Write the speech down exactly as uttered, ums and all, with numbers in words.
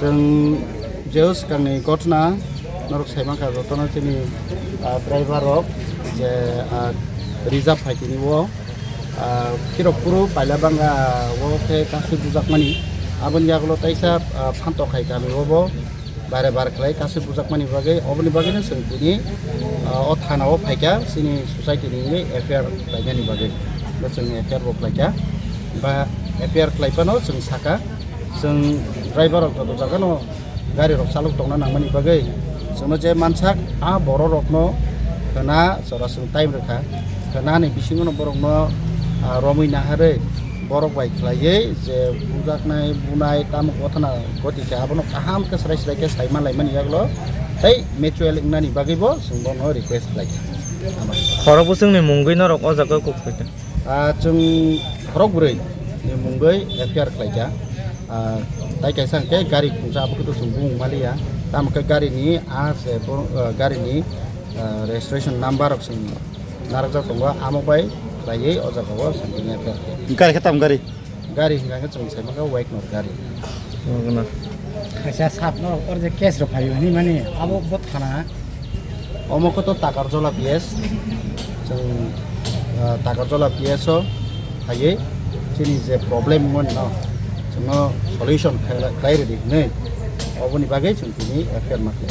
Chwng jeu swkangni gotna norok saimankha jotono chini, ah, driver rok je, ah, reserve phaitini o, ah, khirok phuru paila bangga o khe kasui bujakmani. Aboni yagulo taisa, ah, phantok hai kami o bo bare bare khlai kasui bujakmani bagwi, oboni bagwino chwng tini, ah, o thana o phaikha chini society ni wngwi F I R khlainani bagwi. Bo chwng F I R bo khlaikha. Ba F I R khlai phano chwng sakha, chwng driver rok joto jagano gari rok chalok tongna nangmani bagwi chwngno je mansak a borok rokno khwna chwra chwng time rwkha, khwnani bisingono borokno, ah, romwi naharwi borok bai khlaiwi je bujaknai bunai tamo gothana goti khe abono kaham khe swrai swrai khe sai manlaimani yagulo tei mutual wngnani bagwibo chwng bono request khlaikha. Khorok bwswkni mungwi norok o jaga kuk phaikha? Ah, chwng khorok bwrwi ni mungwi F I R khlaikha. Ah, tai kaisa hwnkhe gari khungsa abo khe to chwng bumung maliya. Tamo khe gari ni ah se bo, ah, gari ni, ah, registration number rok chwng narwkjak tongo, amo bai khlaiwi o jaga o chwng tini F I R khe. Gari khe tam gari? Gari hwnkha khe chwng sai mankha Wagonor gari. Wagonor. Kaisa sat norok or je case rok phaio hinwi mani abo bo thana. Omo khe to Takarjola P S. Chwng, ah, Takarjola P S o phaiwi chini je problem wngmani no chwngno solution khlai, khlai rwdi hinwi oboni bagwi chwng tini F I R ma khlai.